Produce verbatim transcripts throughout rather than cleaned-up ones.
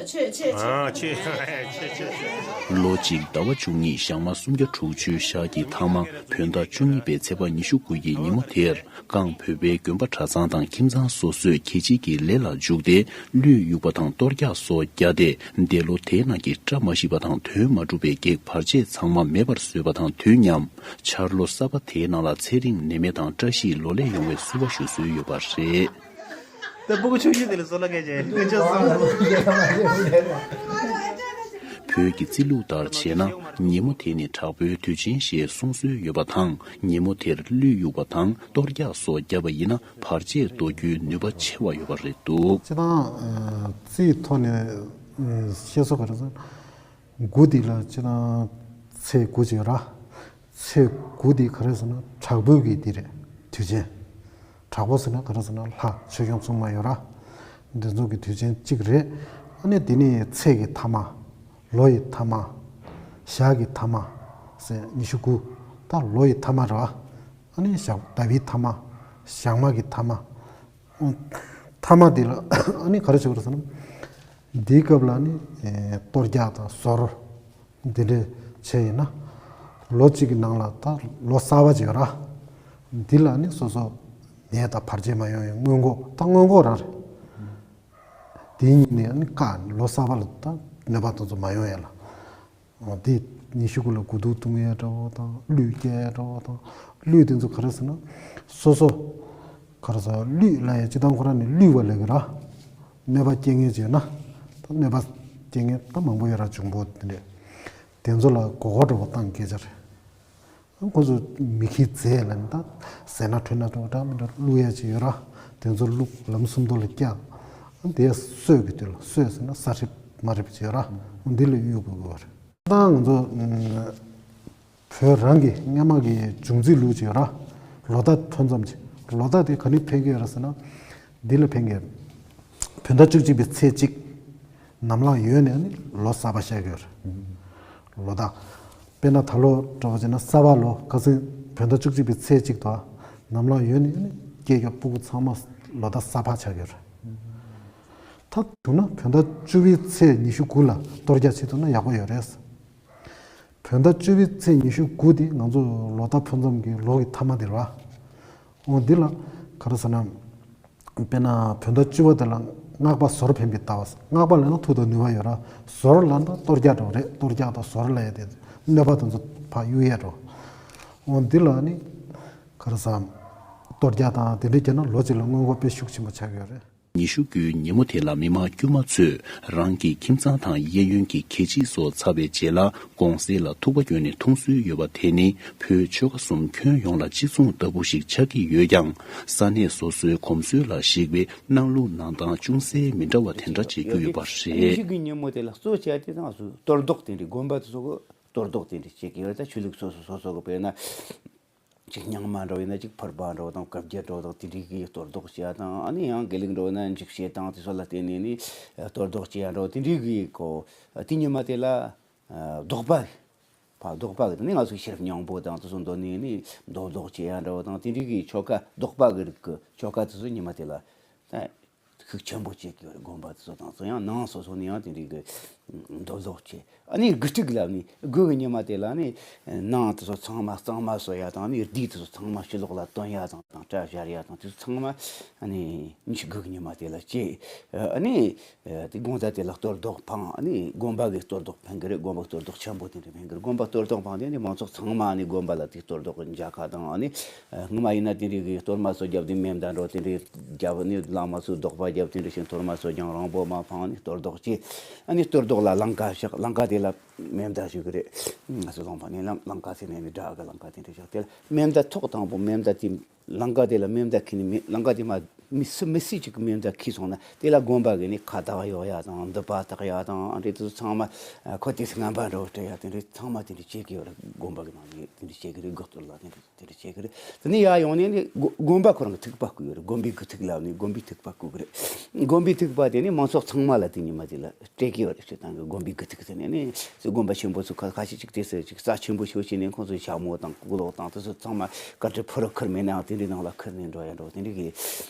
ཆེ་ཆེ་ཆེ། ཨ་ཆེ་ཆེ་ཆེ་ཆེ། ལོ་གཅིག་ཟླ་བ་བཅུ་གཉིས་ཞག་མ་སུམ་བརྒྱ་དྲུག་ཅུའི་ཞག་གི་མཐའ་མ་བོད་ཟླ་བཅུ་གཉིས་པའི་ཚེས་པ་ཉི་ཤུ་དགུ་ཡི་ཉིན་མོ་དེར། གངས་བོད་པའི་དགོན་པ་གྲྭ་ཚང་དང་ཁྱིམ་ཚང་སོ་སོས་གད་ཕྱིས་ཀྱི་ལས་ལ་འཇུག་སྟེ། གླུད་གཡུག་པ་དང་གཏོར་རྒྱག་སོགས་བརྒྱབ་སྟེ། འདས་ལོ་དེའི་ནང་གི་བཀྲ་མ་ཤིས་པ་དང་དོན་མ་འགྲུབ་པའི་གེགས་བར་ཆད་ཚང་མ་མེད་པར་བཟོས་པ་དང་དུས་མཉམ། འཆར་ལོ་གསར་པ་དེའི་ནང་ལ་ཚེ་རིང་ནད་མེད་དང་བཀྲ་ཤིས་ལོ་ལེགས་ཡོང་བའི་བསུ་བ་ཞུ་སྲོལ་ཡོད་པ་རེད། ད་སྤུ་གུ་ཆུང་ཆུང་དེ་ལ་བཟོ་ལ་སྐད་ཆ་སྐད་ཆ་བཟོ། བོད་ཀྱི་རྩིས་ལུགས་ལྟར་བྱས་ན། ཉིན་མོ་དེ་ནི་དྲག་པོའི་དུས་ཆེན་ཞེས་གསུང་སྲོལ་ཡོད་པ་དང་། ཉིན་མོ་དེར་གླུད་གཡུག་པ་དང་གཏོར་རྒྱག་སོགས་བརྒྱབ་པ་ཡིན་ན། བར་ཆད་གཏོར་རྒྱུའི་ནུས་པ་ཆེ་བ་ཡོད་པ་རེད་འདུག་སྤྱིར་བཏང་། ཨ། རྩིས་ཐོག་ནས། ཨ། བཤད་སྲོལ་ག་རེ་ཟེར། དགུ་འདི་ལ་སྤྱིར་བཏང་ཚེས་དགུ་ཅིག་ཡོད་ར། ཚེས་དགུ་འདི་ག་རེ་ཟེར་ན་དྲག་པོའི་གི་འདི་རེད། དུས་ཆེན། དྲག་པོ་ཟེར་ན་ག་རེ་ཟེར་ན་ལྷ་ཆོས་སྐྱོང་སྲུང་མ་ཡོད་ར། འདི་ཚོ་གི་དུས་ཆེན་གཅིག་རེད། ཨ་ནི་འདི་ནི་ཚེས་ཀྱི་ཐ་མ། ལོ་ཡི་ཐ་མ། ཞག་གི་ཐ་མ། ཟེར་ཉི་ཤུ་དགུ། ད་ལོ་ཡི་ཐ་མ་རེད་བ། ཨ་ནི་ཞག་ཟླ་བའི་ཐ་མ། ཞག་མ་གི་ཐ་མ། ཐ་མ་འདི་ལ་ཨ་ནི་ག་རེ་བྱེད་དགོས་རེད་ཟེར་ན། འདིའི་སྐབས་ལ་ནི་གཏོར་རྒྱག་དང་ཟོར་འདི་འདྲ་བྱས་ཡིན་ན། ལོ་གཅིག་གི་ནང་ལ་ད་ལོ་གསར་པ་ཅིག་ཡོད་ར། འདི་ལ་ནི་སོ་སོ་ནད་དང་བར་ཆད་མ་ཡོང་བའི་སྔོན་འགོག་ད་སྔོན་འགོག་རང་རེད། དེའི་ཉིན་ནས་ནི་བཀག་ལོ་གསར་པ་ལ་ད་གནོད་པ་དེ་ཚོ་མ་ཡོང་ཡ་ལ། འོ་དེ་ཉི་ཤུ་དགུ་ལ་དགུ་ཐུག་བཏུང་ཡས་འདྲ་བོ་དང་གླུད་རྒྱག་ཡས་འདྲ་བོ་དང་། གླུད་དེ་ཚོ་ག་རེ་ཟེར་ན། སོ་སོ་ག་རེ་ཟེར་གླུད་ལ་ཡ་སྤྱིར་བཏང་ཁོ་རང་ནི་གླུད་པ་ལས་ཀྱི་ར། གནོད་པ་སྐྱེལ་མཁན་ཅིག་ཡོད་ན། ད་གནོད་པ་སྐྱེལ་མཁན་ད་མང་པོ་ཡོད་ར། འབྱུང་པོ་དེ་འདྲས། དེ་ཚོ་ལ་མགོ་སྐོར་འདྲ་བོ་བཏང་སྐད་ཆ་རེད། ཁོ་ཚོ་མི་ཁྱི་རྫས་ལ་ནི་ད་ཟས་སྣ་དྲོན་སྣ་འདྲ་བོ་འདྲ་མི་འདྲ་བླུག་ཡ་ཅིག་ཡོད་ར། དེ་ཚོ་བླུག་ལམ་སུམ་མདོ་ལ་བཀྱག་དེ་གསོད་ཀྱི་དུས་ལ་གསོད་ཟེར་ན་ས་རིབ་མ་རིབ་ཅིག་ཡོད་ར། འདི་ལ་གཡུག་དགོས་ཀྱི་ཡོད་རེད། ད་ང་ཚོ་བོད་རང་གི་སྔ་མ་གི་འབྱུང་རྩིས་ལུགས་ཅིག་ཡོད་ར། ལོ་ཟླ་ཐོ་འཚམ་ཅིག་ལོ་ཟླ་དེ་ག་ནས་འཕེན་གྱི་ཡོད་ར་ཟེར་ན། འདི་ལ་འཕེན་གྱི་ཡོད། བོད་ཟླ་བཅུ་གཅིག་པའི་ཚེས་གཅིག་ནམ་ལངས་ཡོལ་ནས་ནི་ལོ་གསར་པ་ཤར་གྱི་ཡོད་རེད། ལོ་ཟླ། དཔེར་ན་ད་ལོ་འདྲ་བོ་བྱས་ན་གསར་པ་ལོ་ཁ་སང་བོད་ཟླ་བཅུ་གཅིག་པའི་ཚེས་གཅིག་དང་ནམ་ལངས་ཡོལ་ནས་ནི་སྐྱེས་མཁན་སྤུ་གུ་ཚང་མ་ལོ་ཟླ་གསར་པ་ཆགས་ཀྱི་ཡོད་རེད། ད་བྱུང་ན་བོད་ཟླ་བཅུ་པའི་ཚེས་ཉི་ཤུ་དགུ་ལ་གཏོར་རྒྱག་བྱེད་ཐུབ་ན་ཡག་པོ་ཡོད་རེད། བོད་ཟླ་བཅུ་པའི་ཚེས་ཉི་ཤུ་དགུ་དེ་ང་ཚོ་ལོ་ཟླ་ཕུན་སུམ་གྱི་ལོ་གི་ཐ་མ་དེ་རེད་བ། འོ་འདི་ལ་ག་རེ་ཟེར་ན། དཔེར་ན་བོད་ཟླ་བཅུ་པ་དེ་ལ་སྔགས་པ་ཟོར་འཕེན་པའི་ལྟ་བ། སྔགས་པ་ལབ་ན་མཐུ་དང་ནུས་པ་ཡོད་ར། ཟོར་ལབ་ན་གཏོར་རྒྱག་འདྲ་བོ་རེད། གཏོར་རྒྱག་དང་ཟོར་ལབ་ཡ་དེ་གནོད་པ་དེ་ཚོ་ཕར་གཡུག་ཡ་འདྲ་བོ། འོ་འདི་ལ་ནི་ག་རེ་ཟེར། གཏོར་རྒྱག་དང་དེ་འདྲ་བརྒྱབ་ན་ལོ་གཅིག་ལ་སྔོན་འགོག་དཔེ་ཤུགས་ཆེན་པོ་ཆགས་ཀྱི་ཡོད་རེད། ཉི་ཤུ་དགུའི་ཉིན་མོ་དེ་ལ་མི་མང་དཀྱུས་མ་ཚོས་རང་གི་ཁྱིམ་ཚང་དང་གཡས་གཡོན་གྱི་གད་ཕྱིས་སོགས་ཚར་བའི་རྗེས་ལ་དགོང་ཟས་ལ་ཐུག་པ་གྱོན་ནས་འཐུང་སྲོལ་ཡོད་པ་དེ་ནི་བོད་ཆོལ་ཁ་གསུམ་ཁྱོན་ཡོངས་ལ་གཅིག་མཚུངས་ལྟ་བུ་ཞིག་ཆགས་ཀྱི་ཡོད་ཀྱང་། ས་གནས་སོ་སོའི་གོམས་སྲོལ་ལ་གཞིགས་པའི་གནང་ལུགས་གནང་སྟངས་ཅུང་ཟད་མི་འདྲ་བ་དེ་འདྲ་བྱེད་ཀྱི་ཡོད་པ་རེད། ཉི་ཤུ་དགུའི་ཉིན་མོ་དེ་ལ་གཙོ་བྱས་ཏེ་ང་ཚོས་གཏོར་བཟློག་དེ་འདྲའི་དགོན་པ་དེ་ཚོ་གི་གཏོར་བཟློག་དེ་འདྲ་བྱེད་ཀྱི་ཡོད་རེད། ད་ཆོས་ལུགས་སོ་སོ་སོ་སོ་གི་དཔེར་ན། ཅིག་རྙིང་མ་འདྲ་བོ་ཡིན་ན་ཅིག་ཕུར་པ་འདྲ་བོ་དང་བཀའ་བརྒྱད་འདྲ་བོ་དང་དེ་འདྲའི་གི་གཏོར་བཟློག་བྱེད་ཡ་དང་། ཨ་ནི་ཡང་དགེ་ལུགས་འདྲ་བོ་ན་འཇིགས་བྱེད་དང་དེ་ཚོ་ལ་བརྟེན་ནས་ནི་གཏོར་བཟློག་བྱེད་ཡ་འདྲ་བོ་དེ་འདྲའི་གི་གོ། དེ་ཉི་མ་དེ་ལ་ཨ་ལྡོག་པ། ཕ་ལྡོག་པ་གི་ནི་ང་ཚོ་ཤེས་རབ་སྙིང་པོ་དང་དེ་ཚོ་འདོན་ནས་ནི་མདོ་ལྡོག་བྱེད་ཡ་འདྲ་བོ་དང་དེ་འདྲའི་གི་ཆོ་ག་ལྡོག་པ་གི་རིགས་གི་ཆོ་ག་དེ་ཚོ་ཉི་མ་དེ་ལ་ད། ཤུགས་ཆེན་པོ་བྱེད་ཀྱི་ཡོད་རེད། དགོན་པ་དེ་ཚོ་དང་ཚོ་ཡང་ནང་སོ་སོ་ནས་ཡང་དེ་འདྲའི་གི་མདོ་ལྡོག་བྱེད། ཨ་ནི་དགུ་ཐུག་ལ་ནི་དགུ་གི་ཉི་མ་དེ་ལ་ནི་ནང་དེ་ཚོ་ཚང་མ་གཙང་མ་བཟོ་ཡ་དང་། ཨ་ནི་རྡུལ་དེ་ཚོ་ཚང་མ་ཕྱི་ལོགས་ལ་བཏོན་ཡ་དང་དང་སྐྲ་བཞར་ཡ་དང་དེ་ཚོ་ཚང་མ་ཨ་ནི་ཉི་ཤུ་དགུ་གི་ཉི་མ་དེ་ལ་བྱེད། ཨ་ནི་དེ་དགོང་དག་དེ་ལ་གཏོར་བཟློག་འཕང་། ཨ་ནི་དགོན་པ་གི་གཏོར་བཟློག་འཕེན་གི་རེད། དགོན་པ་གཏོར་བཟློག་ཆེན་པོ་དེ་འདྲ་འཕེན་གི་རེད། དགོན་པ་གཏོར་བཟློག་འཕང་དེ་ནི་མང་ཚོགས་ཚང་མ་ཨ་ནི་དགོན་པ་ལ་དེ་གཏོར་བཟློག་མཇལ་ཁ་དང་། ཨ་ནི་སྔོན་མ་ཡིན་ན་དེ་འདྲའི་གི་གཏོར་མ་བཟོ་རྒྱབ་དེ་མེ་མདའ་འདྲ་དེ་འདྲའི་རྒྱབ་ནི་བླ་མ་ཚོས་བཟློག་པ་རྒྱབ་དེ་འདྲ་བཞིན་གཏོར་མ་བཟོ་རྒྱང་རིང་པོ་མ་འཕངས་ནས་གཏོར་བཟློག་བྱས། ཨ་ནི་གཏོར་བཟློག་ལ་ལང་ཀ་བཞག་ལང་ཀ་དེ་ལ་མེ་མདའ་གཞུ་གི་རེད། ང་ཚོ་ལུང་པ་ནས་ལ་ལང་ཀ་ཟེར་ནས་ནི་དགྲ་གི་ལང་ཀ་དེ་འདྲ་བཞག་དེ་ལ་མེ་མདའ་ཐོག་དང་པོ་མེ་མདའ་དེ་ལང་ཀ་དེ་ལ་མེ་མདའ་འཁྱེར་ནས་མི་ལང་ཀ་དེ་མ་མི་སུ་མི་སུ་གཅིག་གི་མེ་མདའ་འཁྱེར་སོང་ན་དེ་ལ་དགོན་པ་གི་ནི་ཁ་བཏགས་གཡོག་ཡ་དང་མདུད་པ་བཏགས་ཡ་དང་ཨ་འདྲས་དེ་ཚོ་ཚང་མ་ཁོ་དེ་ཚོ་རྔན་པ་འདྲ་བོ་སྤྲད་ཡ་དེ་འདྲས་ཚང་མ་དེ་འདྲས་བྱེད་ཀྱི་ཡོད་རེད། དགོན་པ་གི་ནང་ནས་དེ་འདྲས་བྱེད་ཀྱི་རེད། དགུ་གཏོར་ལ་དེ་འདྲས། དེ་འདྲ་བྱེད་ཀྱི་རེད། དེ་ནས་ཡར་ཡོང་ནས་ནི་དགོ་དགོན་པ་ཁོ་རང་གི་ཐུག་པ་བསྐུལ་གྱི་རེད། དགོན་པའི་དགུ་ཐུག་ལབ་ནས་དགོན་པའི་ཐུག་པ་བསྐུལ་གྱི་རེད། དགོན་པའི་ཐུག་པ་དེ་ནི་མང་ཚོགས་ཚང་མ་ལ་དེ་ཉི་མ་དེ་ལ་སྤྲད་ཀྱི་ཡོད་རེད། སྤྲད་སྟངས་ཀྱི་དགོན་པའི་དགུ་ཐུག་ཟེར་ནས་ནི་སུ་དགོན་པ་ཆེན་པོ་ཚོ་ཁ་ཁ་ཤས་ཅིག་དེ་ཟེར་ཅིག་རྩ་ཆེན་པོ་ཞིག་བྱས་ནས་ཁོང་ཚོའི་ཞྭ་མོ་དང་གོས་ལོག་དང་དེ་ཚོ་ཚང་མ་བཀའ་ཁྲི་ཕུ་རུ་ཁུར་མེད་ནའང་དེ་ དེ་ནང་ལ་ཁུར་ནས་འགྲོ་ཡ་འགྲོ་དེ་འདྲ་གི་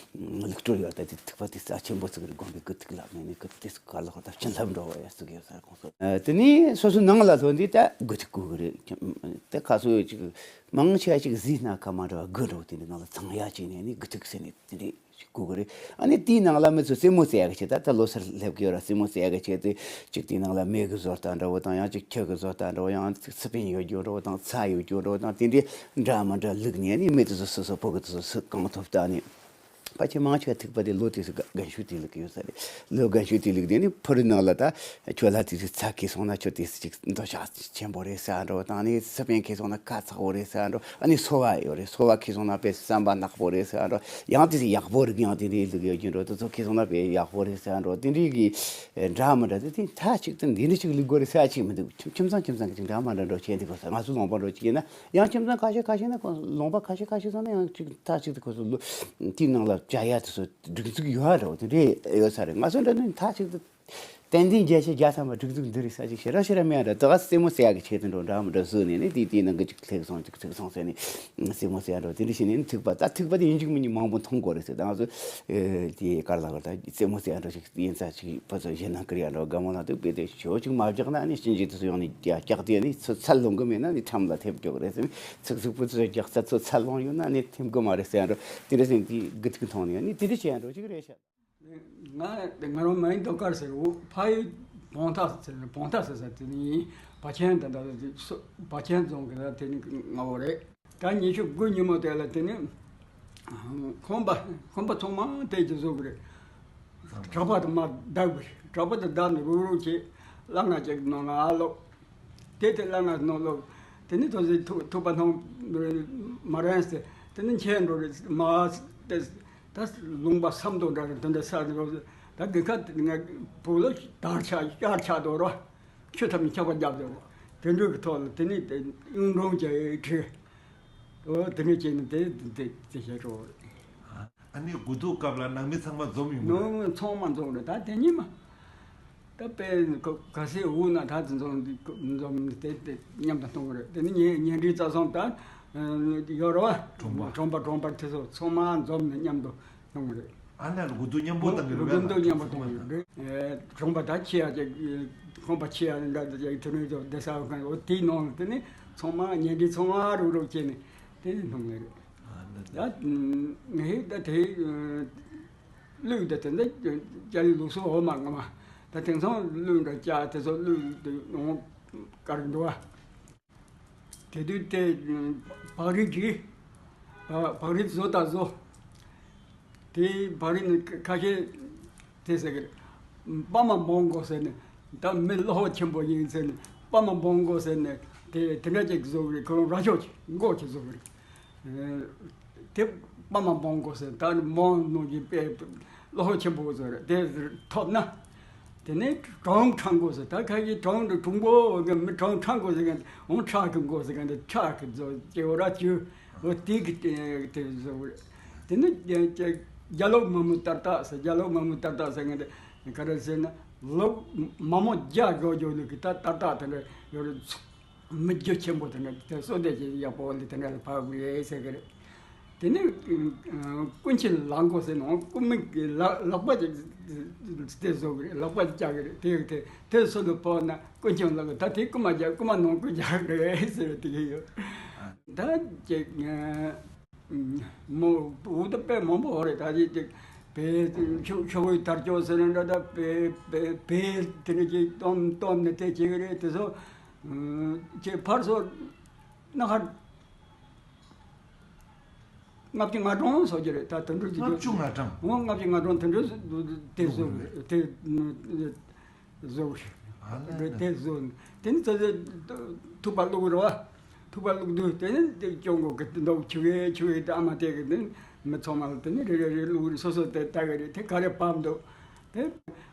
ལུགས་སྲོལ་ཡོད། ད་དེ་ཐིགས་པ་དེ་རྩ་ཆེན་པོ་ཟིག་རེད། དགོན་པའི་དགུ་ཐིག་ལ་མེད་ནས་ཁུར་དེ་ཟིག་ག་ལ་ཧོ་ད་བྱིན་རླབས་འགྲོ་བ་ཡ་ཟིག་ཡོད་ས་རེད་ཁོང་ཚོ། ཨ། དེ་ནས་སོ་སོའི་ནང་ལ་ཐོན་དུས་ད་དགུ་ཐིག་དགོས་གི་རེད། དེ་ཁ་སོ་ཅིག་མང་ཆེ་ཅིག་གཟིགས་ན་ཁ་མ་འདྲ་བ་དགུ་འགྲོ་དེ་འདྲ་ནང་ལ་ཚང་ཡ་ཅིག་ནས་ནི་དགུ་ཐིག་ཟེར་ནས་དེ་འདྲ་ཞིག་དགོས་གི་རེད། ཨ་ནི་དེའི་ནང་ལ་མི་ཚོ་རྩེད་མོ་རྩེ་ཡ་གི་ཆེད་ད་ད་ལོ་སར་སླེབས་གི་ཡོད་ར། རྩེད་མོ་རྩེ་ཡ་གི་ཆེད་དུ་ཅིག་དེའི་ནང་ལ་མེ་གི་བཟོ་ལྟ་འདྲ་བོ་དང་ཡང་ཅིག་ཁྱི་གི་བཟོ་ལྟ་འདྲ་བོ་ཡང་ཅིག་སི་པན་ཡོད་རྒྱུ་འདྲ་བོ་དང་ཚྭ་ཡོད་རྒྱུ་འདྲ་བོ་དང་དེ་འདྲའི་འདྲ་མི་འདྲ་བླུགས་ནས་ནི་མི་དེ་ཚོ་སོ་སོ་ཕོ་གི་དེ་ཚོ་སུ་གང་ཐུབ་ལྟ་ནས། ཕལ་ཆེར་མང་ཆེ་བ་ཐིགས་པ་དེ་ལོ་དེ་ཚོ་རྒན་ཤོས་དེ་ལུག་ཡོད་ས་རེད། ལོ་རྒན་ཤོས་དེ་ལུག་དེ་ནི་ཕུ་རི་ནང་ལ་ད་ཁྱོད་ལ་དེ་ཚོ་ཚྭ་ཁེལ་སོང་ན་ཁྱོད་དེ་ཚོ་ཅིག་འདོད་ཆགས་ཆེན་པོ་རེད་ཟེར་འགྲོ་དང་ནི་སི་པན་ཁེལ་སོང་ན་ཁ་ཚ་བོ་རེད་ཟེར་འགྲོ། ཨ་ནི་སོ་བ་ཡོད་རེད། སོ་བ་ཁེལ་སོང་ན་དཔེ་ཟམ་པ་ནག་པོ་རེད་ཟེར་འགྲོ། ཡང་དེ་ཚོ་ཡག་པོ་རིགས་ཡང་དེ་འདྲའི་ལུག་ཡོད་རྒྱུ་འགྲོ། དེ་ཚོ་ཁེལ་སོང་ན་དཔེ་ཡག་པོ་རེད་ཟེར་འགྲོ། དེ་འདྲའི་གི་འདྲ་མི་འདྲ་དེ་དེ་མཐའ་གཅིག་ཏུ་འདི་འདྲ་ཅིག་ལུག་དགོས་རེད་ཟེར་ཅིག་མི་འདུག་ཁྱིམ་ཁྱིམ་ཚང་ཁྱིམ་ཚང་གི་ཅིག་འདྲ་མི་འདྲ་འགྲོ་བྱས་འདུག་གོ་ས། ང་ཚོ་ལུང་པ་འགྲོ་ཅིག་ཡིན་ན། ཡང་ཁྱིམ་ཚང་ཁ་ཤས་ཁ་ཤས་ན་ཁོང་ལུང་པ་ཁ་ཤས་ཁ་ཤས་ཚང་ན་ཡང་ཅིག་མཐའ་གཅིག་ཏུ་ཁོ་ཚོ་ལུ་དེའི་ནང་ལ་བྱ་ཡ་དེ་ཚོ་སྒྲིག་འཛུགས་ཡོད་རེད། དེ་འདྲས་ཡོད་ས་རེད། ང་ཚོ་འདྲ་ནི་མཐའ་གཅིག་ཏུ་ཏན་ཏན་བརྒྱ་ཆ་བརྒྱ་ཐམ་པ་སྒྲིག་འཛུགས་འདི་རེད་ཟེར་ཅིག་ཞེ་དྲག་ཞེ་དྲག་མེད་ར། དེ་ག་རྩེད་མོ་རྩེ་ཡ་གི་ཆེད་དུ་འགྲོ་འདྲ་མི་འདྲ་བཟོས་ནས་ནི་དེའི་དེའི་ནང་གི་ཅིག་ཐེག་སོང་ཅིག་ཐེག་སོང་ཟེར་ནས་རྩེད་མོ་རྩེ་ཡ་འགྲོ་དེ་འདྲ་བྱས་ནས་ནི་ཐིགས་པ་ད་ཐིགས་པ་དེ་ཡིན་གཅིག་མིན་གཉིས་མང་པོ་མཐོང་དགོས་རེད་ཟེར། ད་ང་ཚོ་དེའི་གར་ལ་གར་ད་རྩེད་མོ་རྩེ་ཡ་འགྲོ་ཞིག་ཡིན་ཙང་ཅིག་ཕ་ཚོ་གཞས་སྣ་ཀི་རི་ཡ་འགྲོ་དགའ་མོ་ལ་དུ་དཔེ་དེ་ཞོ་ཅིག་མ་བརྒྱག་ན་ནི་གཤིན་རྗེ་དེ་ཚོ་ཡོང་ནས་རྒྱག་རྒྱག་དེ་ནི་ཚོ་ཚད་ལོང་གི་མེད་ན་ནི་ཁྲམ་ལ་ཐེབས་འགྲོ་གི་རེད་ཟེར། ཚིག་ཚིག་པོ་ཚོ་རྒྱག་ས་ཚོ་ཚད་ལོང་ཡོད་ན་ནི་ཐེབས་གི་མ་རེད་ཟེར་ཡ་འགྲོ། དེ་འདྲ་ཟེར་ནས་དེ་དགུ་ཐིག་མཐོང་ནས་ཡོད་ནི་དེ་འདྲ་བྱས་ཡ་འགྲོ་ཅིག་རེད་ཤག་ང་ང་རང་མ་ཡིན་དོ་དཀར་ཟེར་འོ་ཕ་ཡུལ་བོང་ཐ་ཟེར་བོང་ཐ་ཟེར་ས་དེ་ནི་བ་ཆེན་ད་ད་བ་ཆེན་རྫོང་གི་ད་དེ་ནི་ང་འོ་རེད། ད་ཉི་ཤུ་དགུ་ཉིན་མོ་དེ་ལ་དེ་ནི་ཁང་པ་ཁང་པ་ཚང་མ་དེ་ཀྱི་བཟོ་གི་རེད། གྲྭ་པ་དང་མ་བསྡད་གི་རེད། གྲྭ་པ་དང་བསྡད་ནས་རུག་རུག་བྱས་གླ་རྔན་ཅིག་ནང་ལ་ཨ་ལོག་དེ་དེ་གླ་རྔན་ནང་ལོག་དེ་ནི་དོ་ཟེ་ཐུག་ཐུག་པ་ནང་མ་རན་ཟེར་དེ་ནི་འཁྱེར་འགྲོ་རེད། མ་དེ་ད་ལུང་པ་སམ་དོ་འདྲ་རེད། དེ་འདྲ་ས་རེད། ད་དེ་ཁ་ང་བུ་ལ་དར་ཆགས་ཤར་ཆགས་དོ་ར། ཆུ་ཐབ་ནས་ཆག་པ་བརྒྱབ་ཡོད། དེ་འདྲ་གི་ཐོག་ལ་དེ་ནས་དེ་གཡུང་དྲུང་བྱས་ཁྲི། འོ་དེ་འདྲ་བྱས་ནས་དེ་དེ་དེ་བྱས་ཆོག་ཨ་ནི་དགུ་ཐུག་སྐབས་ལ་ནང་མི་ཚང་མ་འཛོམས་ཡོང་གི་རེད། ནང་མི་ཚང་མ་འཛོམས་རེད། ད་དེ་ཉིན་མ་ད་དཔེ་ག་སའི་འུ་ན་ད་དེ་འཛོམས་འཛོམས་དེ་དེ་མཉམ་དུ་གཏོང་གི་རེད། དེ་ནི་ཉེ་ཉེ་འབྲེལ་རྩ་ཚང་ད་ཡོད་རེད་བ། གྲོང་པ། གྲོང་པ་གྲོང་པ་དེ་ཚོ་ཚང་མ་འཛོམས་ནས་མཉམ་དུ། གཏོང་གི་རེད། ཨ་ནེ་ལ་དགུ་ཐུག་མཉམ་པོ་བཏང་གི་རེད། དགུ་ཐུག་མཉམ་པོ་གཏོང་གི་རེད། ཨེ་གྲོང་པ་ད་ཆེ་ཡ་ཅིག་ཁང་པ་ཆེ་ཡ་འདྲ་འདྲ་ཅིག་དེ་ནས་ཅོག་བསྡད་ས་གང་འོ་དེའི་ནང་དེ་ནས་ཚང་མ་ཉེ་འབྲེལ་ཚང་མ་རུག་རུག་བྱས་ནས་དེ་ནས་གཏོང་གི་རེད། ཨ་ནེ་ད་ངས་ད་དེ་གླུད་ད་དེ་འདྲ་རྒྱ་ཡི་ལུགས་སྲོལ་འོ་མ་ངོ་མ་ད་དེང་སང་གླུད་འདྲ་བཅའ་དེ་ཚོ་གླུད་དེ་འོང་དཀར་འདུག་བ། དེ་དུས་དེ་བག་རིལ་གྱིས་བག་རིལ་བཟོ་དང་བཟོ། དེ་བག་རིལ་ནི་ཁ་ཤས་དེ་ཟེར་གི་རེད། པདྨ་འབུམ་དགོས་ཟེར་ནས་ད་མི་བློ་ཆེན་པོ་ཡིན་ཟེར་ནས་པདྨ་འབུམ་དགོས་ཟེར་ནས་དེ་དེ་འདྲ་ཅིག་བཟོ་གི་རེད། ཁོ་རང་ར་ཤོག་ཅིག་མགོ་ཅིག་བཟོ་གི་རེད། དེ་པདྨ་འབུམ་དགོས་ཟེར་ད་ནི་མོ་ནོ་གི་པའི་བློ་ཆེན་པོ་བཟོ་རེད། དེ་ཐོབ་ན། དེ་ནས་གྲོང་ཁྲང་གོ་ཟེར་ད་ཁ་ཡི་གྲོང་དུ་གྲོང་པོ་གི་མི་གྲོང་ཁྲང་གོ་ཟེར་གན་འོང་ཁྲག་གི་མགོ་ཟེར་གན་དེ་ཁྲག་གི་བཟོ་སྐྱེ་བོ་ར་བཅུ་འོ་དེ་གི་དེ་དེ་བཟོ་རེད། དེ་ནས་རྒྱ་ལོག་མ་མོ་ཏར་ཏག་ཟེར་རྒྱ་ལོག་མ་མོ་ཏར་ཏག་ཟེར་གན་དེ་ག་རེ་ཟེར་ན་ལོག་མ་མོ་རྒྱ་གོ་གོ་ནི་གི་ད་ཏར་ཏག་དེ་འདྲ་ཡོད་རེད། མི་རྒྱུ་ཆེན་པོ་དེ་འདྲ་དེ་བསོད་བདེ་ཆེན་ཡག་པོ་ལི་དེ་འདྲ་ལ་ཕབ་དགོས་ཟེར་གི་རེད། དེ་ནས་ཀུན་མཁྱེན་ལག་མགོ་ཟེར་ནོ་ཀུན་མིག་གི་ལག་ལག་པ་ཅིག་དེ་བཟོ་གི་རེད། ལག་པ་ཅིག་བཅག་གི་རེད། དེ་དེ་དེ་སོ་ལ་ཕོག་ན་ཀུན་མཁྱེན་ལག་ད་དེ་རྐུ་མ་རྒྱག་རྐུ་མ་ནང་རྐུ་རྒྱག་གི་རེད་ཟེར་དེ་གི་ཡོད། ད་ཅིག་མོ་འུ་ད་དཔེ་མང་པོ་ཧོ་རེད། ད་ཅིག་ཅིག་བེ་ཤོ་ཤོ་བོའི་དར་ལྕོག་ཟེར་ན་འདྲ་ད་བེ་བེ་བེ་དེ་འདྲ་ཅིག་སྟོན་སྟོན་ནས་དེ་བྱེད་གི་རེད། དེ་ཚོ། ཅེས་ཕར་སོ་སྣ་ཁར་ལྔ་བཅུ་ང་གྲངས་སོ་གྱི་རེད། ད་དུད་འགྲོ་ཅིག་ལྔ་བཅུ་ང་གྲངས། འོ་ལྔ་བཅུ་ང་གྲངས་དུད་འགྲོ་དེ་བཟོ་དེ་བཟོ་དེ་བཟོ་དེ་ནི་ད་ཐུག་པ་བླུག་རོ། ཐུག་པ་བླུག་དུས་དེ་ནི་དེ་སྐྱོང་གོ་གི་འདུག་ཆུ་བེ་ཆུ་བེ་དེ་ཨ་མ་དེ་གི་དེ་མི་ཚང་མ་ལ་དེ་ནི་རེ་རེ་རེ་བླུག་རེ་སོ་སོ་དེ་ལྟ་གི་རེད། དེ་ག་རེ་བབས་འདུག་དེ།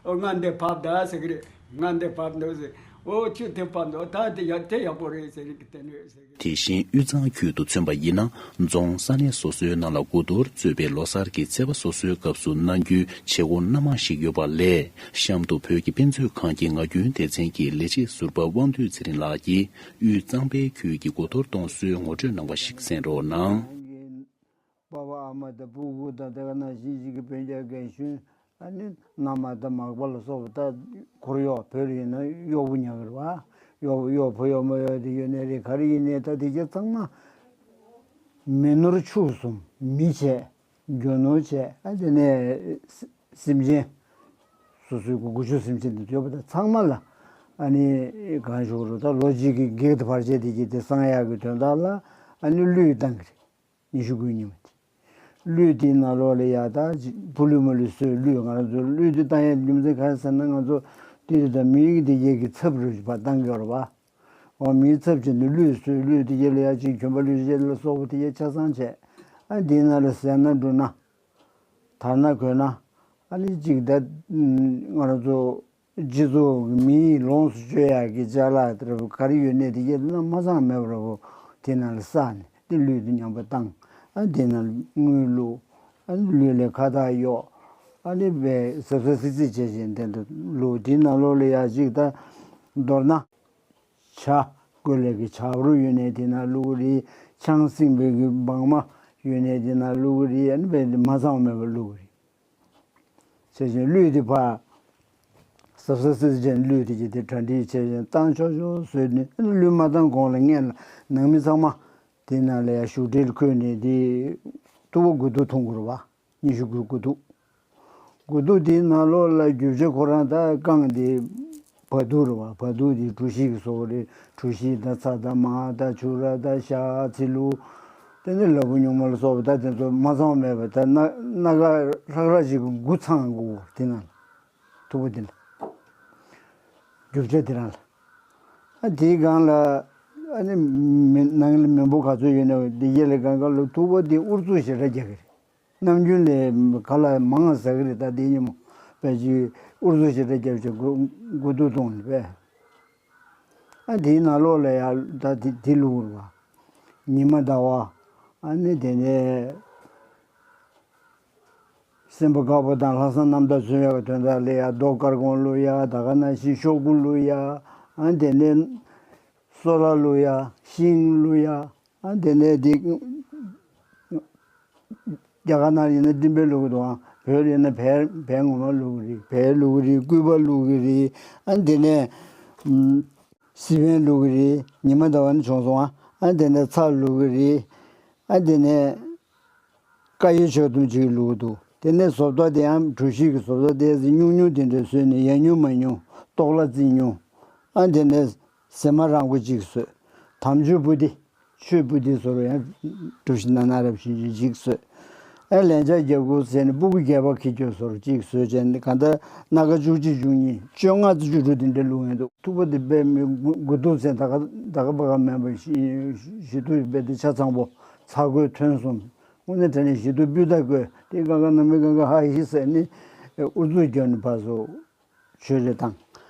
ཨོ་ང་འདི་བབས་ད་ཟེར་གི་རེད། ང་འདི་བབས་འདུག་ཟེར། ཨོ་ཁྱོད་དེ་བབས་འདུག་ད་དེ་ཡ་དེ་ཡག་པོ་རེད་ཟེར་གི་དེ་འདྲ་ཟེར་གི། དེ་བཞིན་དབུས་གཙང་ཁུལ་དུ་མཚོན་པ་ཡིན་ན། རྫོང་ས་གནས་སོ་སོའི་ནང་ལ་དགུ་གཏོར་གཙོས་པའི་ལོ་གསར་གྱི་ཚེས་པ་སོ་སོའི་སྐབས་སུ་གནང་རྒྱུའི་བྱེད་སྒོ་སྣ་མང་ཞིག་ཡོད་པ་ལས། གཤམ་དུ་བོད་ཀྱི་དཔེ་མཛོད་ཁང་གི་ངག་རྒྱུན་སྡེ་ཚན་གྱི་ལས་བྱེད་ཟུར་པ་དབང་འདུས་ཚེ་རིང་ལགས་ཀྱིས་དབུས་གཙང་པའི་ཁུལ་གྱི་དགུ་གཏོར་གཏོང་སྲོལ་ངོ་སྤྲོད་གནང་བ་ཞིག་གསན་རོགས་གནང་། ཨ་མ་དང་སྤུ་གུ་དང་དེ་ག་ནང་བཞིན་ཞིག་གི་སྤུན་ཀྱག་རྒན་གཞོན། ཨ་ནི་མནའ་མ་དང་མག་པ་ལ་སོགས་པ་ད་འཁོར་གཡོག་བོད་ལ་ཡིན་ན་གཡོག་པོ་ཉག་གི་རེད་བ། གཡོག་གཡོག་བུ་གཡོག་མོ་ཡོད་དེ་ཡོད་ནའི་རེད། ག་རེ་ཡིན་ནའི་ད་དེ་གྱད་ཚང་མ་མི་ནོར་ཕྱུགས་གསུམ། མི་བྱས། རྒྱུ་ནོར་བྱས། ཨ་དེ་ནས་སེམས་ཅན། སོ་སོའི་གི་སྒོ་ཕྱུགས་སེམས་ཅན་དེ་ཡོད་པ་དང་ཚང་མ་ལ། ཨ་ནི་གང་ཞུ་རུ་ད་ལོ་གཅིག་གི་གེགས་དེ་བར་ཆད་དེ་གྱད་དེ་སངས་ཡག་གི་དོན་དག་ལ་ཨ་ནི་གླུད་བཏང་གི་རེད། ཉི་ཤུ་དགུའི་ཉི་མ་དེ། གླུད་དེའི་ནང་ལོགས་ལ་ཡ་ད་ཅིག་བུ་ལུས་མ་ལུས་གསོས། གླུད་ང་རང་ཚོ་གླུད་དེ་བཏང་ཡས་རྒྱུ་མཚན་ག་རེ་ཟེར་ན། ང་ཚོ་ཏི་རུ་དང་མི་ཡི་དེ་གྱད་ཀྱི་ཚབ་རུ་བ་བཏང་གི་ཡོད་རེད་བ། འོ་མིའི་ཚབ་བྱས་ནས་གླུད་གསོས། གླུད་དེ་གྱད་ལ་ཡ་ཅིག་གྱོན་པ་ལུས་སྦྱིན་ལ་སོགས་པ་དེ་གྱད་ཆ་ཚང་བྱས། ཨ་འདིའི་ནང་ལ་ཟས་སྣ་འབྲུ་སྣ། དར་སྣ་གོས་སྣ། ཨ་ནི་ཅིག་ད་ང་རང་ཚོ་སྤྱི་ཚོགས་ཀྱི་མིའི་ལོངས་སུ་སྤྱོད་ཡག་གི་ཅ་ལག་དེ་འདྲ་ག་རེ་ཡོད་ནའི་དེ་གྱད་ན་མ་ཚང་མེད་པ་འདྲ་པོ་དེ་ནང་ལ་བསགས་ནས་དེ་གླུད་དེ་མཉམ་པོ་བཏང་། ཨ་དེ་ནང་ལ་དངུལ་བླུགས། ཨ་ནི་གླུད་ལ་ཁ་བཏགས་གཡོགས། ཨ་ནི་བས་ཟབ་ཟབ་སིག་སིག་བྱས་བྱས་དེ་འདྲ་བླུགས། དེའི་ནང་ལོགས་ལ་ཡ་ཅིག་ད་མདོར་ན། བྱ། ཀོ་ལེ་གི་བྱ་རུ་ཡོད་ནའི་དེ་ནང་བླུགས་ཀྱི་རེད། ཆང་སྲིན་བུ་གི་སྦྲང་མ་ཡོད་ནའི་དེ་ནང་བླུགས་ཀྱི་རེད། ཨ་ནི་བས་མ་ཚང་མེད་པ་བླུགས་ཀྱི་རེད། བྱས་བྱས་གླུད་དེ་ཕར་ཟབ་ཟབ་སིག་སིག་བྱས་ནས་གླུད་དེ་གྱད་དེ་གྲ་སྒྲིག་བྱས་བྱས་བཏང་ཆོག་ཆོག་བཟོས་ནས། ཨ་ནི་གླུད་མ་བཏང་གོང་ལ་སྔོན་ལ་ནང་མི་ཚང་མ་དེ་ནང་ལ་ཡ་བཞུགས་ཁྲིར་འཁོད་ནས་དེ་ཐུ་བོ་དགུ་ཐུག་འཐུང་དགོས་རེད་བ། ཉི་ཤུ་དགུའི་དགུ་ཐུག། དགུ་ཐུག་དེའི་ནང་ལོགས་ལ་རྒྱུ་ཆ་ཁོ་རང་ད་བཀང་དེ་བ་ཐུག་རེད་བ། བ་ཐུག་དེ་གྲོ་ཞིབ་ཀྱི་བཟོ་བ་རེད། གྲོ་ཞིབ་དང་ཚྭ་དང་མར་དང་ཕྱུར་ར་དང་ཤ་ཚི་ལུ། དེ་ནས་ལ་ཕུག་རྙིང་མ་ལ་སོགས་པ་ད་དེ་ཚོ་མ་ཚང་མེད་པ་ད་སྣ་སྣ་ཁ་ཧྲག་ཧྲག་ཅིག་གི་དགུ་ཚང་དགོས། དེ་ནང་ལ་ཐུ་བོ་དེ་ལ། རྒྱུ་ཆ་དེ་རང་ལ། ཨ་དེའི་སྒང་ལ་ཨ་ནི་མི་ནང་ལ་མི་འབོར་ག་ཚོད་ཡོད་ན་དེ་གྱད་ལ་སྒང་ག་ལ་ཐུ་བོ་དེ་ཨུ་ཚུགས་ཞེ་དྲག་རྒྱག་གི་རེད། ནམ་རྒྱུན་ལས་ག་ལ་མང་ཟ་གི་རེད། ད་དེ་ཉིན་མོ་དཔེ་ཅིག་ཨུ་ཚུགས་ཞེ་དྲག་རྒྱབ་བྱས་དགུ་དགུ་ཐུག་བཏུང་ནས་པས། ཨ་དེའི་ནང་ལོགས་ལ་ཡ་ད་དེ་དེ་བླུགས་རེད་བ། ཉི་མ་ཟླ་བ། ཨ་ནི་དེ་ནས་སེམས་པ་དཀར་པོ་དང་ལྷག་བསམ་རྣམ་དག་མཚོན་ཡག་གི་དོན་དག་ལ་ཡ་རྡོ་དཀར་གོང་བླུགས་ཡ། ད་ག་ནང་བཞིན་ཤོག་བུ་བླུགས་ཡ། ཨ་དེ་ནས་སོལ་བ་བླུགས་ཡ། ཤིང་བླུགས་ཡ། ཨ་དེ་ནས་དེ་རྒྱ་གར་ནང་ཡིན་ན་སྤྲིན་པ་བླུགས་ཀྱི་འདུག། ཨ་བོད་ཡིན་ན་བལ་བལ་ངོ་མ་བླུགས་ཀྱི་རེད། བལ་བླུགས་ཀྱི་རེད། སྐུད་པ་བླུགས་ཀྱི་རེད། ཨ་དེ་ནས་ཨམ། སི་པན་བླུགས་ཀྱི་རེད། ཉི་མ་ཟླ་བ་ནི་བྱུང་སོང་། ཨ་ཨ་དེ་ནས་ཚྭ་བླུགས་ཀྱི་རེད། ཨ་དེ་ནས་ཀ་ཡེ་ཆོས་དུམ་ཅིག་བླུགས་འདུག། དེ་ནས་བཟོ་ལྟ་དེ་ཡང་གྲོ་ཞིབ་ཀྱི་བཟོ་ལྟ་དེ་ཉུང་ཉུང་དེ་འདྲ་བཟོས་ནས་ཡང་ཉུང་མ་ཉུང་ཏོག་ལ་རྩི་ཉུང་། ཨ་དེ་ནས་ཟེ་མ་རང་པོ་གཅིག་བཟོས། དམ་ཆོས་པོ་ཏི། ཆོས་པོ་ཏི་བཟོ་རུ་ཡང་གྲོ་ཞིབ་ན་ན་རབ་ཞིག་གཅིག་བཟོས། ཨ་ལན་ཆགས་རྒྱབ་ཁུག་ཟེར་ནས་སྤུ་གུ་བརྒྱད་པ་ཁྱི་སྐྱོ་བཟོ་རུ་གཅིག་བཟོས་བྱས་ནས་གང་ལྟར་སྣ་ཁ་བཅུ་གཅིག་བཅུ་གཉིས་བཅོ་ལྔ་བཅུ་དྲུག་དེ་འདྲ་བླུགས་ཡོང་འདུག། ཐུག་པ་དེ་དཔེ་མི་དགུ་དགུ་ཐུག་ཟེར་ད་ག་ད་ག་པ་ག་མེད་པ་བཞི་བཞི་ཐུག་དཔེ་དེ་ཆ་ཚང་པོ་ཚ་གོས་ཐོན་སོང་། དངོས་གནས་དྲང་གནས་ཞི་དུལ་སྤུས་དག་དགོས། དེ་གང་ག་ནང་མི་གང་ག་ཧ་ཧི་ཟེར་ནས་ཨུ་ཚུགས་རྒྱབ་ནས་ཕར་ཚུར་ཆོས་རེ་བཏང་།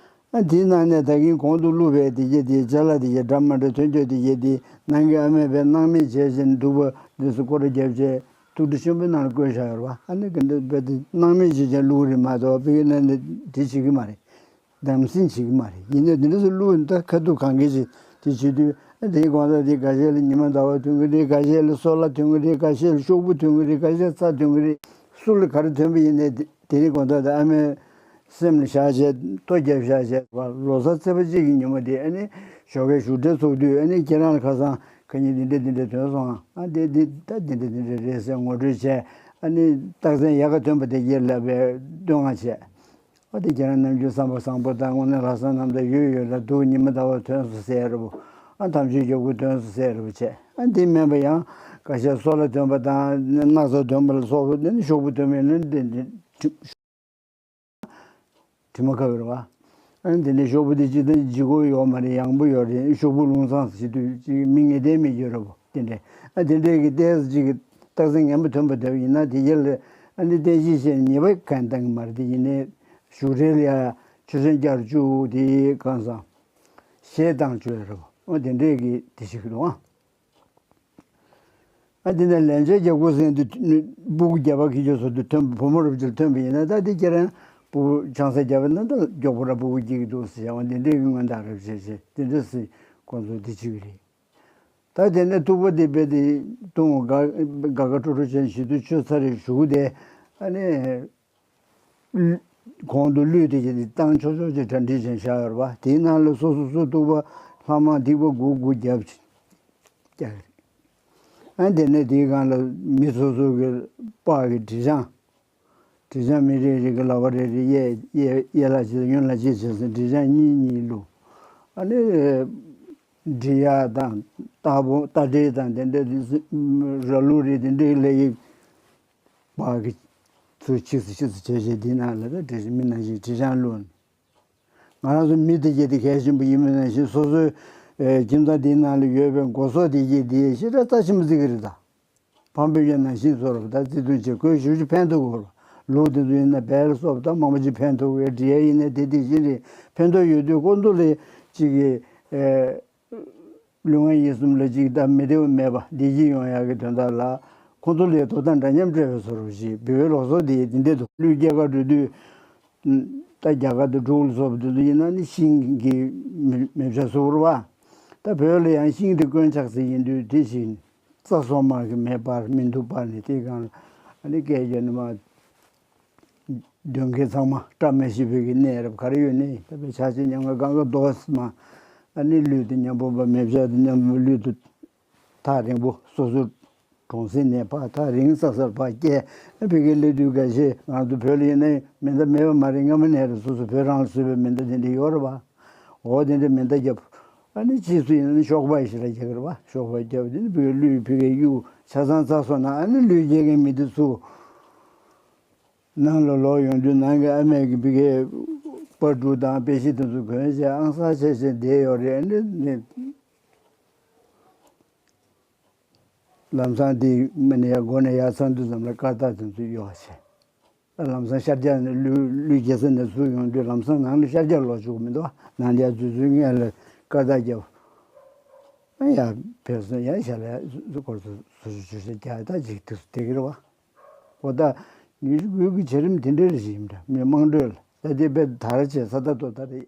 ཨ་དེའི་ནང་ནས་ད་གིན་གོང་དུ་བླུགས་པའི་དེ་གྱད་དེ་ཅ་ལག་དེ་གྱད་འདྲ་མ་འདྲ་ཐོན་ཆོག་དེ་གྱད་དེ་ནང་གི་ཨ་མས་དཔེ་སྣང་མེད་བྱས་བྱས་ནས་སྡུག་པ་འདི་ཚོ་སྐོར་ར་རྒྱབ་བྱས་ཐུགས་ཁྲོ་ཆེན་པོའི་ནང་ལ་བཀོད་བཞག་ཡོད་རེད་བ། ཨ་ནི་ག་འདྲ་དཔེ་དེ་སྣང་མེད་བྱས་བྱས་བླུགས་རེད་མ་གཏོགས་དཔེ་གི་ནང་ནས་དེ་བྱེད་ཀྱི་མ་རེད། དམ་སྲི་བྱེད་ཀྱི་མ་རེད། ཡིན་ནའི་འདི་འདྲ་སེ་བླུགས་ད་ཁ་ཐུག་གང་གལ་ཆེ་དེ་བྱེད་དུས་ཨ་དེའི་དགོང་དག་དེ་འགའ་ཤས་ལ་ཉི་མ་ཟླ་བ་ཐོན་གྱི་རེད། འགའ་ཤས་ལ་སོལ་བ་ཐོན་གྱི་རེད། འགའ་ཤས་ལ་ཤོག་བུ་ཐོན་གྱི་རེད། འགའ་ཤས་ཚྭ་ཐོན་གྱི་རེད། སུ་ལ་ག་རེ་ཐོན་པ་ཡིན་ནའི་དེ་དེ་རིང་དགོང་དག་དེ་ཨ་མའི་སེམས་ལ་བཞག་བྱས་ཐོ་བརྒྱབ་བཞག་བྱས་པ་ལོ་གསར་ཚེས་པ་གཅིག་གི་ཉིན་མོ་དེ་ཨ་ནི་ཞོགས་ཀའི་བཞུགས་གྲལ་ཚུགས་དུས་ཨ་ནི་ཁྱེད་རང་ལ་ཁ་སང་ཁ་ཉིན་འདི་འདྲ་འདི་འདྲ་ཐོན་སོང་ཨ། ཨ་དེ་འདི་ད་འདི་འདྲ་འདི་འདྲ་རེད་ཟེར་ངོ་སྤྲོད་བྱས། ཨ་ནི་རྟགས་མཚན་ཡག་ག་ཐོན་པ་དེ་གྱད་ལ་དཔེ་བསྟོད་བསྔགས་བྱས། ཨ་དེ་ཁྱེད་རང་ནམ་རྒྱུན་བསམ་པ་བཟང་པོ་དང་དངོས་གནས་ལྷག་བསམ་རྣམ་དག་ཡོད་ཡོད་ལ་འདུག། ཉི་མ་ཟླ་བ་ཐོན་སོང་ཟེར་རེད་བོ། ཨ་དམ་ཆོས་རྒྱབ་ཁུག་ཐོན་སོང་ཟེར་རེད་བོ་བྱས། ཨ་འདི་མིན་པ་ཡང་ཁ་ཤས་སོལ་བ་ཐོན་པ་དང་སྣག་ཚ་ཐོན་པ་ལ་སོགས་པ་ནི་ཤོག་བུ་ཐོན་པའི་ནི་འདི་འདི་དྲི་མ་ཁ་བའི་རེད་བ། ཨ་ནི་དེ་འདྲའི་ཤོག་བུ་དེ་ཅི་ལྟར་ལྗིད་ཁོག་ཡོད་མ་རེད། ཡང་པོ་ཡོད་རེད། ཤོག་བུ་ལུང་ཚང་ཟེར་དུས་ཅིག་མི་ངེས་གཏན་མེད་རྒྱུ་རེད་བོ། དེ་འདྲས་ཨ་དེ་འདྲས་ཀྱི་ཏོག་ཙམ་ཅིག་གི་རྟགས་མཚན་ངན་པ་ཐོན་པ་དེ་ཡིན་ན་དེ་གྱད་ལ་ཨ་ནི་བསྟན་བཤིག་བྱས་ནས་ཉེས་པ་གང་བཏང་གི་མ་རེད། དེ་ཡིན་ནའི་བཞུགས་གྲལ་ལ་ཡ་ཆུ་སྲིན་བསྐྱར་བཅུག་དེ་གང་སང་གཞས་བཏང་བཅུག་ཡོད་རེད་བོ། ཨ་དེ་འདྲས་ཀྱི་དེ་ཞིག་གི་འདུག་ཨ། ཨ་དེ་ནས་ལན་ཆགས་རྒྱབ་ཁུག་ཟེར་དུས་སྤུ་གུ་བརྒྱད་པ་ཁྱི་སྐྱོ་བཟོ་དུས་ཐོན་བུ་མོ་རབ་ཅིག་ཐོན་པ་ཡིན་ན་ད་དེ་ཁྱེད་རང་སྤུ་གུ་ཆང་ས་བརྒྱབ་པ་ན་ད་མགྱོགས་པོ་ར་སྤུ་གུ་སྐྱེ་གི་འདུག་ཟེར་བྱ་བ་འདི་འདྲས་ཀྱི་མངོན་རྟགས་རབ་བྱས་བྱས་དེ་འདྲ་སེ་ཁོང་ཚོ་འདི་བྱེད་ཀྱི་རེད། ད་དེ་ནས་ཐུག་པ་དེ་དཔེ་དེ་ དུང་དགའ་དགའ་དགའ་སྤྲོ་སྤྲོ་བྱས་ཞི་དུལ་ཆོས་ཚར་རེ་བཞུགས་ཏེ། ཨ་ནི་གོང་དུ་གླུད་དེ་ཅིག་བཏང་ཆོག་ཆོག་ཅིག་གྲ་སྒྲིག་བྱས་བཞག་ཡོད་རེད་པ། དེའི་ནང་ལ་སོ་སོ་སོ་གཏུག་པ་ལྷག་མ་ཐིགས་པ་དགུ་དགུ་བརྒྱབ་ཅིག་བརྒྱབ་རེད། ཨ་དེ་ནས་དེའི་སྒང་ལ་མི་སོ་སོ་གི་པགས་ཀྱི་དྲི་ཆང་། དྲི་ཆང་མི་རེ་རེ་གི་ལག་པ་རེ་རེ་གཡས་གཡས་གཡས་ལ་གཅིག་དང་གཡོན་ལ་གཅིག་བྱས་ཙང་དྲི་ཆང་གཉིས་གཉིས་བླུགས། ཨ་ནི་འབྲི་གཡག་དང་རྟ་ཕོ་རྟ་དྲེལ་དང་དེ་འདྲ་དེ་ར་ལུག་རེ་དེ་འདྲའི་ལས་ཀྱི་པགས་ཀྱི་ཚུར་ཆིག་སེ་ཆིག་སེ་བྱས་བྱས་དེའི་ནང་ལ་ད་དྲི་མི་ནང་བཞིན་དྲི་ཆང་བླུགས། ང་རང་ཚོ་མི་དེ་གྱད་དེ་གལ་ཆེན་པོ་ཡིན་པ་ནང་བཞིན་སོ་སོའི་ཨེ་ཁྱིམ་ཚང་དེའི་ནང་ལ་ཡོད་པའི་སྒོ་ཟོག་དེ་གྱད་དེ་ཞེ་དྲག་རྩ་ཆེན་པོ་བརྩི་གི་རེད་ད། ཕམ་སྤུན་ཀྱག་ནང་བཞིན་བཟོ་རོགས་ད་བརྩི་མཐོང་བྱེད་དགོས། ཞེ་པོ་ཅིག་ཕན་ཐོགས་ཡོད་རེད། ལུག་དེ་ཚོ་ཡིན་ན་བལ་ལ་སོགས་པ་ད་མང་པོ་ཅིག་ཕན་ཐོགས་ཡོད། འབྲི་གཡག་ཡིན་ན་དེ་དེ་བཞིན་རེད། ཕན་ཐོགས་ཡོད་དུས་ཁོ་ཚོ་ལ་ཅིག་གི་ཨེ་ལུས་ངག་ཡིད་གསུམ་ལ་ཅིག་ད་མི་བདེ་བ་མེད་པ་བདེ་སྐྱིད་ཡོང་ཡག་གི་དོན་དག་ལ་ཁོ་ཚོ་ལ་དོ་དམ་འདྲ་མཉམ་སྤྲད་པའི་བཟོ་འདྲ་ཞིག་བོད་པའི་ལུགས་སྲོལ་དེ་དེ་འདྲ་འདུག་ཀླུའི་སྐྱེས་སྐར་འགྲོ་དུས། ད་རྒྱ་གར་དང་འབྲུག་ལ་སོགས་པ་དེ་ཚོ་ཡིན་ན་ནི་ཤིང་གི་མེ་མེ་བྱ་བཟོ་བར་བ། ད་བོད་ལ་ཡང་ཤིང་དེ་དཀོན་ཆག་ཟེར་ཡིན་དུས་དེ་བཞིན་རྩྭ་སོགས་མ་གི་མེ་སྤར་མེ་དུ་སྤར་ནས་དེའི་སྒང་ལ་ཨ་ནི་སྐད་རྒྱག་ནས་མར་གདོན་བགེགས་ཚང་མ་བཀྲ་མ་ཤིས་པའི་གི་གནས་རབས་ག་རེ་ཡོད་ནའི་ད་བའི་ཆ་ཆེ་ཉམས་ང་གང་ག་རྡོ་སི་མ་ཨ་ནི་ལུས་དེ་མཉམ་པོ་པ་མེ་བྱ་དེ་མཉམ་པོ་ལུས་དུ། ཐག་རིང་པོ་སོ་སོ་གྲོང་གསེབ་ནས་ཕར་ཐག་རིང་ས་སར་ཕར་བསྐྱལ། ཕ་གིར་སླེབས་དུས་འགའ་ཤས་ང་ཚོ་བོད་ལ་ཡིན་ན་མེ་མདའ་མེད་པ་མ་རེད། སྔ་མོ་ནས་རེད། སོ་སོ་བོད་རང་ལ་བཟོས་པའི་མེ་མདའ་དེ་འདྲ་ཡོད་རེད་པ། འོ་དེ་འདྲ་མེ་མདའ་བརྒྱབ། ཨ་ནི་ཕྱིས་སུ་ཡིན་ན་ཤོག་སྦག་ཞིག་ལ་རྒྱག་གི་རེད་པ། ཤོག་སྦག་བརྒྱབ་དེ་ནི་ཕ་གིར་གླུད་ཕ་གིར་གཡུག་ཆ་ཚང་ཚར་སོང་ན་ཨ་ནི་གླུད་རྒྱག་མཁན་མི་དེ་ཚོ་ནང་ལ་ལོག་ཡོང་དུས་ནང་གི་ཨ་མས་ཀྱི་ཕ་གིར་པར་འབྲུ་དང་དཔེ་ཆ་དེ་ཚོ་གོན་བྱས་ཨང་གསར་བྱས་བྱས་བསྡད་ཡོད་རེད། ཨ་ནི་ནི། ལམ་སང་དེ་མི་ནས་ཡར་སྒོ་ནས་ཡར་ཚང་དུས་ཙམ་ལ་སྐར་རྟགས་དེ་ཚོ་གཡོག་བྱས། ལམ་སང་ཤར་རྒྱག་ནས་གླུད་གླུད་རྒྱག་ས་ནས་ཚུར་ཡོང་དུས་ལམ་སང་ནང་ལ་ཤར་རྒྱག་ལོག་བཅུག་གི་མི་འདུག་ནང་ལ་ཡར་འཛུལ་ཚུར་སྔོན་ལ་སྐར་རྟགས་བརྒྱབ། ཨ་ཡར་ཕེབས་སོང་། ཡར་ཞལ་ལག་སྐོར་དུ་སོ་སོ་བཅུ་ཆ་རྒྱག་ད་ཅིག་དེ་ཚོ་བསྡད་ཀྱི་རེད་བ། འོ་ད་ཉི་ཤུ་དགུ་གི་བྱ་རིམ་དེ་འདྲ་རེ་ཞིག་ཡིན་འདྲ་མི་དམངས་ཁྲོད་ལ་ད་དེ་དཔེ་དར་བྱས་ས་ད་ཏོ་ད་རེད།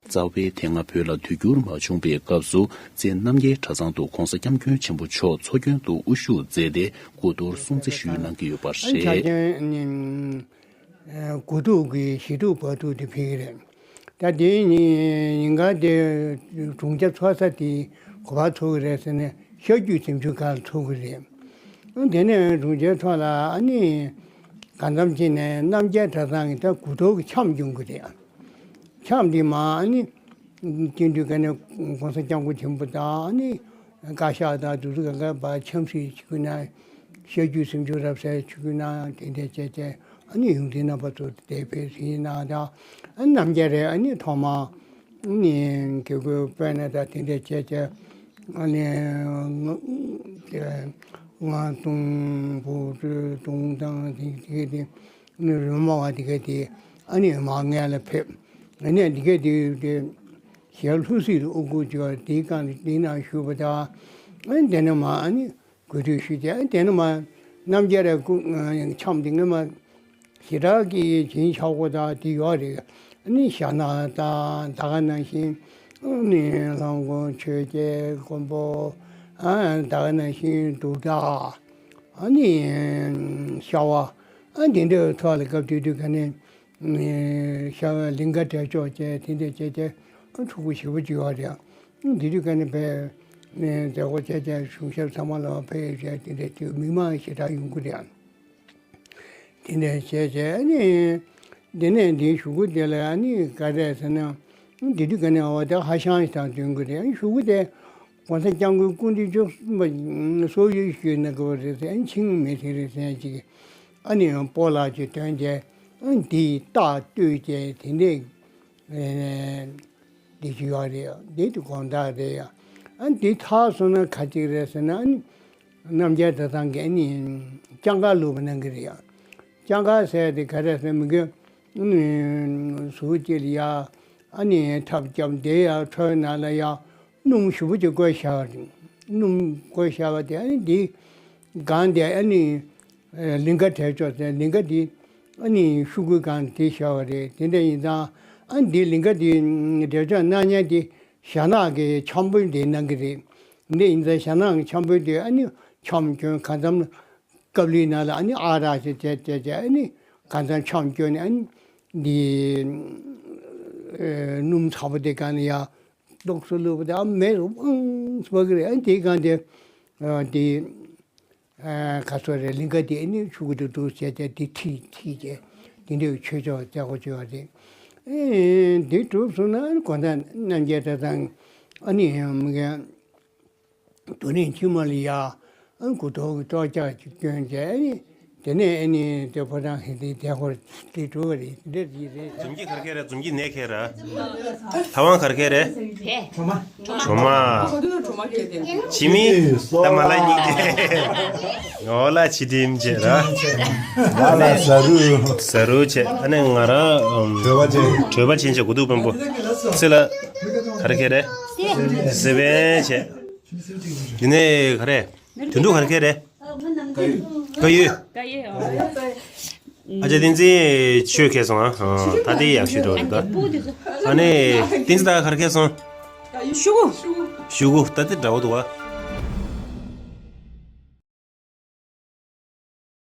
རྩ་བའི་དེ་སྔ་བོད་ལ་དུས་འགྱུར་མ་བྱུང་པའི་སྐབས་སུ་རྩེ་རྣམ་རྒྱལ་གྲྭ་ཚང་དུ་༧གོང་ས་༧སྐྱབས་མགོན་ཆེན་པོ་མཆོག་འཚོ་སྐྱོང་དུ་དབུ་བཞུགས་མཛད་དེ་སྐུ་གཏོར་སྲུང་བརྩི་ཞུས་གནང་གི་ཡོད་པ་ཆ་རེད། རྐྱེན་ནི་དགུ་ཐུག་གི་བཞི་ཐུག་བར་ཐུག་དེ་ཕེབས་ཀྱི་རེད། ད་དེ་ཉིན་ཉིན་གང་དེ་དྲུང་ཆེ་ཚོགས་ས་དེ་ག་པར་ཚོགས་ཀྱི་རེད་ཟེར་ནས་ཤར་རྒྱུད་ཟིམ་ཆུང་སྒང་ལ་ཚོགས་ཀྱི་རེད། དེ་ནས་དྲུང་ཆེ་མཆོག་ལ་ཨ་ནི་གང་འཚམ་ཅིག་ནས་རྣམ་རྒྱལ་གྲྭ་ཚང་གི་ད་དགུ་ཐུག་གི་འཆམ་ཡོང་གི་རེད། འཆམ་འདི་མ་ཨ་ནི་སྐྱིད་འདུས་ག་ནས་༧གོང་ས་༧སྐྱབས་མགོན་ཆེན་པོ་དང་ཨ་ནི་བཀའ་ཤག་དང་དེ་ཚོ་ག་ག་བར་འཆམ་གཟིགས་བྱེད་དགོས་ན་ཤར་རྒྱུད་ཟིམ་ཆུང་རབ་གསལ་བྱེད་དགོས་ན་དེ་འདྲ་བྱས་བྱས་ཨ་ནི་ཡོངས་འཛིན་རྣམ་པ་ཚོ་དེ་ཕེབས་ཟིན་ན་ད་ཨ་ནི་རྣམ་རྒྱལ་རེད། ཨ་ནི་ཐོག་མ་ཨ་ནི་དགེ་བསྐོས་དཔོན་སློབ་དང་དེ་འདྲ་བྱས་བྱས་ཨ་ནི་ང་ང་སྟོང་བུ་སྟོང་དང་དེ་དེ་དེ། ནི་རོལ་མོ་བ་དེ་ག་དེ་ཨ་ནི་མ་ངལ་ལ་ཕེབས། ཨ་ནི་དེ་ག་དེ་དེ་ཞལ་ལྷུ་སིལ་དབུ་དགུ་ཅོ་དེའི་སྒང་དེ་ན་བཞུགས་པ་དང་། ཨ་ནི་དེ་ནས་མ་ཨ་ནི་གོ་ཐོས་ཞུས་ཏེ་ཨ་ནི་དེ་ནས་མ་རྣམ་རྒྱལ་ར་སྐུ་འཆམ་དེ་ངས་མ་ཞེ་དྲག་གི་བྱིན་ཆགས་པོ་དང་དེ་ཡོད་རེད། ཨ་ནི་ཞྭ་ནག་དང་ད་ག་ནང་བཞིན་ཨ་ནི་ལྷ་མགོན་ཆོས་རྒྱལ་མགོན་པོ་ཨ་ད་ག་ནང་བཞིན་གདུགས་དྲག་ཨ་ནི་ཤ་བ། ཨ་དེ་འདྲའི་ཐོག་ལ་སྐབས་དེ་དུས་ག་ནས་ཤ་བ་ལིང་ག་གྲལ་མཆོག་བཅས་དེ་འདྲ་བྱས་ཏེ་ཕྲུ་གུ་ཞེ་པོ་ཅིག་ཡོད་རེད། དེ་དུས་ག་ནས་བས་མཛད་སྒོ་བྱས་བྱས་གཞུང་ཞབས་ཚང་མ་ལ་ཕེབས་བྱས་དེ་འདྲ་དུས་མི་མང་ཞེ་དྲག་ཡོང་གི་རེད། དེ་འདྲ་བྱས་བྱས་ཨ་ནི་དེ་ནས་འདིའི་གཞུག་གུ་དེ་ལ་ཨ་ནི་ག་རེ་ཟེར་ན་དེ་དུས་ག་ནས་འོ་དེ་ཧ་ཤང་ཞིག་དང་འདོན་གི་རེད། ཨ་ནི་གཞུག་གུ་དེ། ༸གོང་ས་༸སྐྱབས་མགོན་སྐུ་ཕྲེང་བཅུ་གསུམ་པ་སོག་ཡུལ་ཞུས་ན་དགའ་བ་རེད་ཟེར། ཨ་ནི་ཆིང་མེ་ཐི་རི་ཟེར་ཅིག་ཨ་ནི་སྤོ་ལགས་ཀྱི་དོན་དེ་ཨ་འདི་རྟགས་བསྟོད་བྱས་དེ་འདྲས་འདི་ཞུ་ཡག་རེད། འདི་དུ་དགོངས་དག་རེད། ཨ་འདི་ཐག་སོང་ན་ག་ཅིག་རེད་ཟེར་ན། ཨ་ནི་རྣམ་རྒྱལ་གྲྭ་ཚང་གི་ཨ་ནི་སྤྱང་ཀ་ལུག་པ་གནང་གི་རེད། སྤྱང་ཀ་ཟེར་དེ་ག་རེ་ཟེར་མི་དགོས། ཨ་ནི་ཟུར་གཅིག་ལ་ཡ་ཨ་ནི་ཐབ་བརྒྱབ་འདི་ཡ་ཁྲོའི་ནང་ལ་ཡ། སྣུམ་ཞེ་པོ་ཅིག་བསྐོལ་བཞག་པ་རེད། སྣུམ་བསྐོལ་བཞག་པ་དེ་ཨ་ནི་འདི་སྒང་དེ་ཨ་ནི་ལིང་ག་གྲལ་མཆོག་ཟེར་ལིང་ག་འདི་ཨ་ནི་ཤོག་གུའི་སྒང་དེ་བཞག་པ་རེད། དེ་འདྲ་ཡིན་ཙང་ཨ་ནི་འདི་ལིང་ག་འདི་གྲལ་མཆོག་གནང་མཁན་དེ་ཞྭ་ནག་གི་འཆམ་དཔོན་དེ་གནང་གི་རེད། འདི་ཡིན་ཙང་ཞྭ་ནག་གི་འཆམ་དཔོན་དེ་ཨ་ནི་ འཆམ་སྐྱོན་གང་འཚམ་ཀབ་ལིའི་ནང་ལ་ཨ་ནི་ཨ་རག་ཅིག་བྱས་བྱས་བྱས་ཨ་ནི་གང་འཚམ་འཆམ་སྐྱོན་ནས་ཨ་ནི་འདི་སྣུམ་ཚ་པོ་དེ་གང་ནས་ཡར་ཏོག་ཙམ་བླུགས་པ་དང་མེ་རུ་ཕངས་སུ་བབས་ཀྱི་རེད། ཨ་ནི་དེའི་སྒང་དེ་ཨ་དེ་ཨ་ག་ཚོད་རེད། ལིང་ག་དེ་ཨ་ནི་ཆུ་གི་འདུག་འདུག་བྱས་བྱས་དེ་ཁྲིད་ཁྲིད་བྱས་དེ་འདྲའི་ཆོས་ཕྱོགས་བྱ་སྒོ་བྱས་པ་རེད། ཨེ་འདི་གྲུབ་སོང་ན་ཨ་ནི་དགོང་དག་རྣམ་རྒྱལ་གྲྭ་ཚང་ཨ་ནི་མི་ག་དུ་ནས་ཕྱི་མ་ལ་ཡ་ཨ་ནི་གུ་དོག་གི་ཀྲོག་ཀྱག་ཅིག་སྐྱོན་བྱས་ཨ་ནི། དེ་ནས་ཨ་ནི་དེ་ཕོ་བྲང་ཧི་དེ་དེ་ཧོར་དེ་གྲུབ་པ་རེད། དེ་འདྲ་ཅིག་རེད། འཛུམ་གྱི་གར་ཁེ་རེད། འཛུམ་གྱི་ནས་ཁེ་ར། ཐ་ཝང་གར་ཁེ་རེད། གྲོ་མ། ཇི་མི་ད་མ་ལ་གཉིས་ཀྱི་ངོ་ལ་ཆི་ཏིམ་བྱེད་ར། ང་ལ་ཟ་རུ། ཟ་རུ་བྱེད། ཨ་ནི་ང་རང་གྲོད་པ་ཅན། གྲོད་པ་ཅན་བྱེད། གུ་དུག་བེམ་པོ། སི་ལ་གར་ཁེ་རེད། སི་བན་བྱེད། དེ་ནས་ག་རེ། དོན་གྲུབ་གར་ཁེ་རེད། ཀ་ཡོད། ཀ་ཡོད། ཨ་ཅག་བསྟན་འཛིན་ཆོས་ཁེ་སོང་ཨ། ད་དེ་ཡག་ཤོས་འགྲོ་རེད་ད། ཨ་ནི་བསྟན་འཛིན་ད་གར་ཁེ་སོང་། ཤུ་གུ། ཤུ་གུ་ད་དེ་འདྲ་བོ་འདུག་བ།